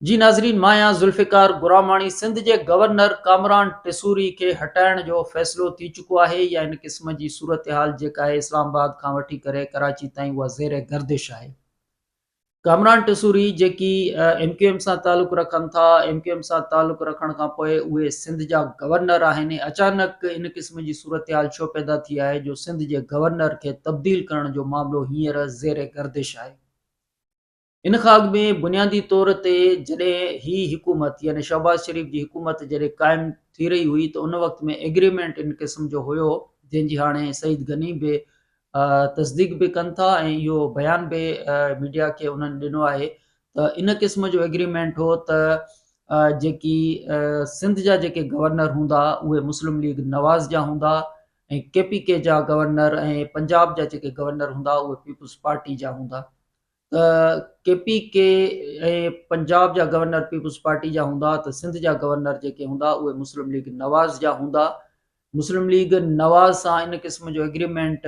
جي ناظرين مان آهيان ذوالفقار گراماڻي سنڌ جي گورنر ڪامران ٽيسوري کي هٽائڻ جو فيصلو ٿي چڪو آهي يا ان قسم جي صورتحال جيڪا آهي اسلام آباد کان وٺي ڪري ڪراچي تائين اها زير گردش آهي ڪامران ٽيسوري جيڪي ايم ڪيو ايم سان تعلق رکن ٿا ايم ڪيو ايم سان تعلق رکڻ کان پوء اهي سنڌ جا گورنر آهن اچانڪ ان قسم جي صورتحال ڇو پيدا ٿي آهي جو سنڌ جي گورنر کي تبديل ڪرڻ جو معاملو هينئر زير گردش آهي. ان کان اڳ ۾ بنيادي طور تي جڏهن هي حڪومت يعني شهباز شريف جي حڪومت جڏهن قائم ٿي رهي هئي ته ان وقت ۾ ايگريمينٽ ان قسم جو هيو جنهن جي هاڻي سعيد غني به تصديق به ڪن ٿا ۽ اهو بيان به ميڊيا کي انهن ڏنو آهي ته ان قسم جو ايگريمينٽ هو ته جيڪي سنڌ جا جيڪي گورنر هوندا اهي مسلم ليگ نواز جا هوندا ۽ ڪي پي ڪي جا گورنر ۽ پنجاب جا جيڪي گورنر هوندا اهي پيپلز پارٽي جا هوندا ته ڪي پي ڪي ۽ پنجاب جا گورنر پيپلز پارٽي جا هوندا ته سنڌ جا گورنر جيڪي هوندا اهي مسلم ليگ نواز جا هوندا. مسلم ليگ نواز سان ان قسم جو ايگريمينٽ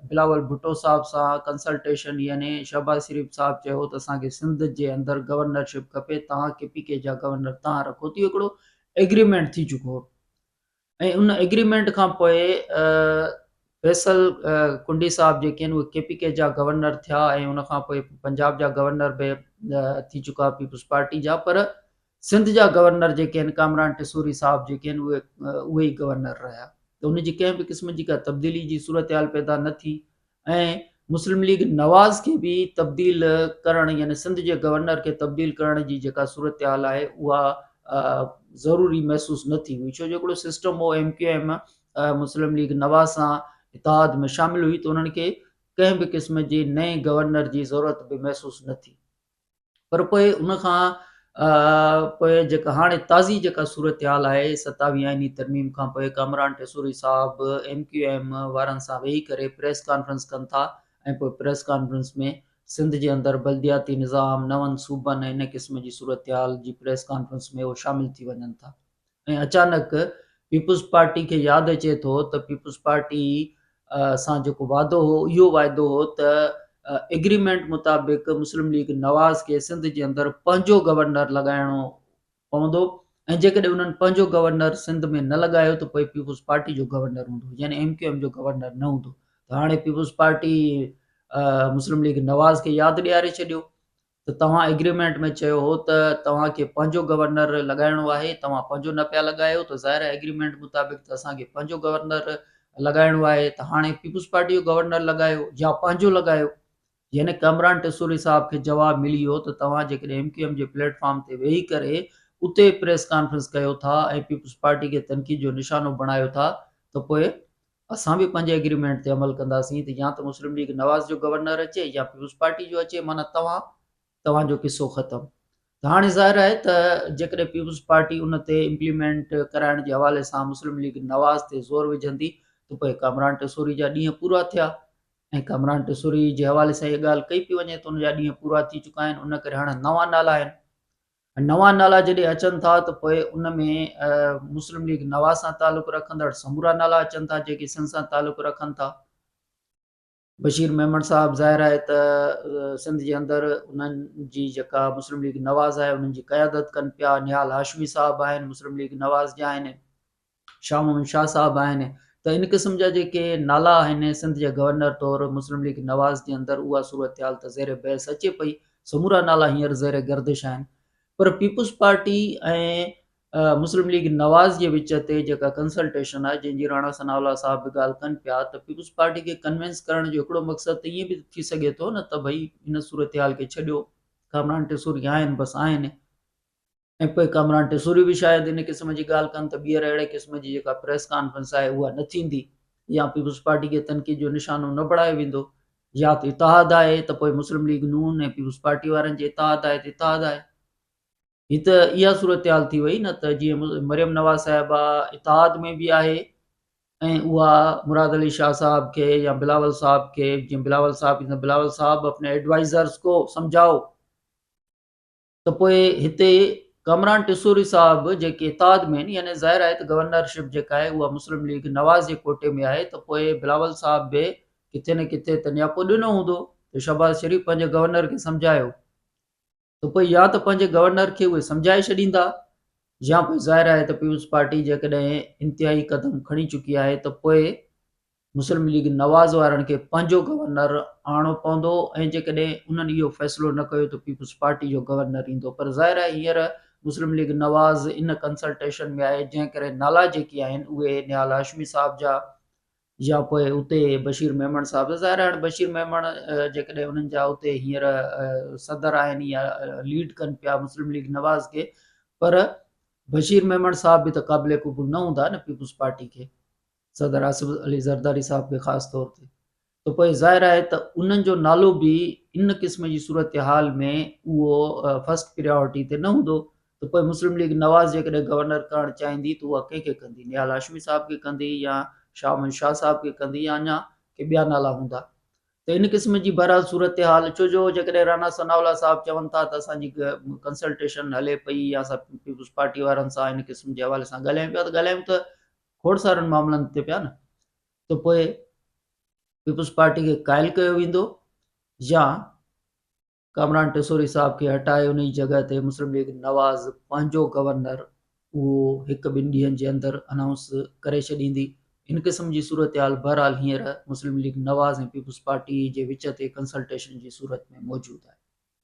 بلاول ڀٽو صاحب سان ڪنسلٽيشن يعني شهباز شريف صاحب چيو ته اسان کي سنڌ جي اندر گورنرشپ کپي توهان ڪي پي ڪي جا گورنر توهان رکو ته اهو هڪڙو ايگريمينٽ ٿي چڪو هو. ۽ ان ايگريمينٽ کان پوء فيصل ڪنڊي صاحب جيڪي آهن اهي ڪي پي ڪي جا گورنر ٿيا ۽ ان کان پوء پنجاب جا گورنر به ٿي چڪا پيپلز پارٽي جا پر سنڌ جا گورنر جيڪي آهن ڪامران ٽسوري صاحب جيڪي آهن اهي اهي ئي گورنر رهيا ته ان جي ڪنهن به قسم جي ڪا تبديلي جي صورتحال پيدا نه ٿي ۽ مسلم ليگ نواز کي به تبديل ڪرڻ يعني سنڌ جي گورنر کي تبديل ڪرڻ جي جيڪا صورتحال آهي اها ضروري محسوس نه ٿي هئي ڇو جو هڪڙو سسٽم هو M Q M Muslim League Nawaz سان اتحاد ۾ شامل هئي ته انهن کي ڪنهن به قسم جي نئين گورنر جي ضرورت به محسوس نه ٿي. پر پوء ان کان پوء جيڪا هاڻي تازي جيڪا صورتحال آهي ستاويهين آئيني ترميم کان پوء ڪامران ٽيسوري صاحب ايم ڪيو ايم وارن سان ويهي ڪري پريس ڪانفرنس ڪن ٿا ۽ پوء پريس ڪانفرنس ۾ سنڌ جي اندر بلدياتي نظام نون صوبن ۽ ان قسم جي صورتحال جي پريس ڪانفرنس ۾ اهو شامل ٿي وڃن ٿا. ۽ اچانڪ پيپلز پارٽي کي ياد اچي ٿو ته پيپلز پارٽي سان جيڪو وعدو هو اهو وعدو هو ته ايگريمينٽ مطابق مسلم ليگ نواز کي سنڌ جي اندر پنهنجو گورنر لڳائڻو پوندو ۽ جيڪڏهن انهن پنهنجو گورنر سنڌ ۾ نه لڳايو ته پوء پيپلز پارٽي جو گورنر هوندو يعني ايم ڪيو ايم جو گورنر نه هوندو ته هاڻي پيپلز پارٽي مسلم ليگ نواز کي ياد ڏياري ڇڏيو ته توهان ايگريمينٽ ۾ چيو هو ته توهان کي پنهنجو گورنر لڳائڻو آهي، توهان پنهنجو نه پيا لڳايو ته ظاهر آهي ايگريمينٽ مطابق ته اسان کي پنهنجو گورنر لڳائڻو آهي ته هاڻي پيپلز پارٽي جو گورنر لڳايو يا پنهنجو لڳايو. يعني ڪامران ٽيسوري صاحب کي جواب ملي ويو ته توهان جيڪڏهن ايم ڪيو ايم جي پليٽ فارم تي ويهي ڪري اتي پريس ڪانفرنس ڪيو ٿا ۽ پيپلز پارٽي کي تنقيد جو نشانو بڻايو ٿا ته پوء اسان به پنهنجي ايگريمينٽ تي عمل ڪنداسين ته يا ته مسلم ليگ نواز جو گورنر اچي يا پيپلز پارٽي جو اچي معنيٰ توهان توهان جو قصو ختم ته هاڻي ظاهر آهي ته جيڪڏهن پيپلز پارٽي ان تي امپليمينٽ ڪرائڻ جي حوالي سان مسلم ليگ نواز تي زور وجهندي ته پوء ڪامران ٽيسوري جا ڏينهن پورا ٿيا ۽ ڪامران ٽيسوري جي حوالي سان اها ڳالهه ڪئي پئي وڃي ته ان جا ڏينهن پورا ٿي چڪا آهن ان ڪري هاڻي نوان نالا آهن نوان نالا جڏهن اچن ٿا ته پوء ان ۾ مسلم ليگ نواز سان تعلق رکندڙ سمورا نالا اچن ٿا جيڪي سنڌ سان تعلق رکن ٿا. بشير ميمڻ صاحب ظاهر آهي ته سنڌ جي اندر انهن جي جيڪا مسلم ليگ نواز آهي انهن جي قيادت ڪن پيا، نهال هاشمي صاحب آهن مسلم ليگ نواز جا آهن. شاهه محمد شاهه صاحب آهن ته ان قسم جا جيڪي نالا آهن سنڌ جي گورنر طور مسلم ليگ نواز جي اندر اها صورتحال ته زير بحث اچي پئي سمورا نالا هينئر زير گردش آهن پر پيپلز پارٽي ۽ مسلم ليگ نواز جي وچ تي جيڪا ڪنسلٽيشن آهي جنهن جي راڻا ثناء الله صاحب به ڳالهه ڪن پيا ته پيپلز پارٽي کي ڪنوينس ڪرڻ جو هڪڙو مقصد ته ائين به ٿي سگهي ٿو نه ته ڀئي ان صورتحال کي ڇڏيو ڪامران ٽيسوري آهن بس آهن ۽ پوء ڪامران ٽيسوري به شايد ان قسم جي ڳالهه ڪن ته ٻيهر اهڙي قسم جي جيڪا پريس ڪانفرنس آهي اها نه ٿيندي يا پيپلز پارٽي کي تنقيد جو نشانو نه بڻايو ويندو يا ته اتحاد آهي ته پوء مسلم ليگ نون ۽ پيپلز پارٽي وارن جي اتحاد آهي ته اتحاد آهي. هي ته اها صورتحال ٿي وئي نه ته جيئن مريم نواز صاحبه اتحاد ۾ به آهي ۽ اها مراد علي شاهه صاحب کي يا بلاول صاحب کي جيئن بلاول صاحب بلاول صاحب اپني ايڊوائزرز کو سمجهائو ته پوء هتي ڪامران ٽيسوري صاحب جيڪي اتحاد ۾ آهن يعني ظاهر آهي ته گورنر شپ جيڪا آهي اها مسلم ليگ نواز جي ڪوٽي ۾ آهي ته پوء بلاول صاحب به ڪٿي نه ڪٿي ته نياپو ڏنو هوندو ته شهباز شريف پنهنجي گورنر کي سمجهايو ته پوء يا ته پنهنجي گورنر کي اهي سمجهائي ڇڏيندا يا پوء ظاهر آهي ته پيپلز پارٽي جيڪڏهن انتهائي قدم کڻي چڪي آهي ته پوء مسلم ليگ نواز وارن کي پنهنجو گورنر آڻڻو پوندو ۽ جيڪڏهن انهن اهو فيصلو نه ڪيو ته پيپلز پارٽي جو گورنر ايندو پر ظاهر آهي هينئر مسلم ليگ نواز ان ڪنسلٽيشن ۾ آهي جنهن ڪري نالا جيڪي آهن اهي نهال هاشمي صاحب جا يا پوء اتي بشير ميمڻ صاحب ظاهر آهي هاڻي بشير ميمڻ جيڪڏهن انهن جا اتي هينئر صدر آهن يا ليڊ ڪن پيا مسلم ليگ نواز کي پر بشير ميمڻ صاحب به ته قابل قبول نه هوندا نه پيپلز پارٽي کي صدر آصف علي زرداري صاحب کي خاص طور تي ته پوء ظاهر آهي ته انهن جو نالو به ان قسم جي صورتحال ۾ اهو فرسٽ پريارٽي تي نه هوندو ته پوء مسلم ليگ نواز جيڪڏهن گورنر ڪرڻ چاهيندي ته اها ڪنهن کي ڪندي؟ نهال هاشمي صاحب کي ڪندي يا شاهه محمد شاهه صاحب کي ڪندي يا اڃا ڪي ٻيا نالا هوندا ته ان قسم جي بهرحال صورتحال ڇو جو جيڪڏهن رانا ثناء الله صاحب چون ٿا ته اسان جي ڪنسلٽيشن هلي پئي يا اسان پيپلز پارٽي وارن سان ان قسم جي حوالي سان ڳالهايون پيا ته ڳالهايون ته کوڙ سارن معاملن تي پيا نه ته پوء پيپلز پارٽي کي قائل ڪيو ويندو يا ڪامران ٽيسوري صاحب کي هٽائي ان جي جڳهه تي مسلم ليگ نواز پنهنجو گورنر اهو هڪ ٻن ڏينهن جي اندر انائونس ڪري ڇڏيندي. ان قسم جي صورتحال بهرحال هينئر مسلم ليگ نواز ۽ پيپلز پارٽي جي وچ تي ڪنسلٽيشن جي صورت ۾ موجود آهي.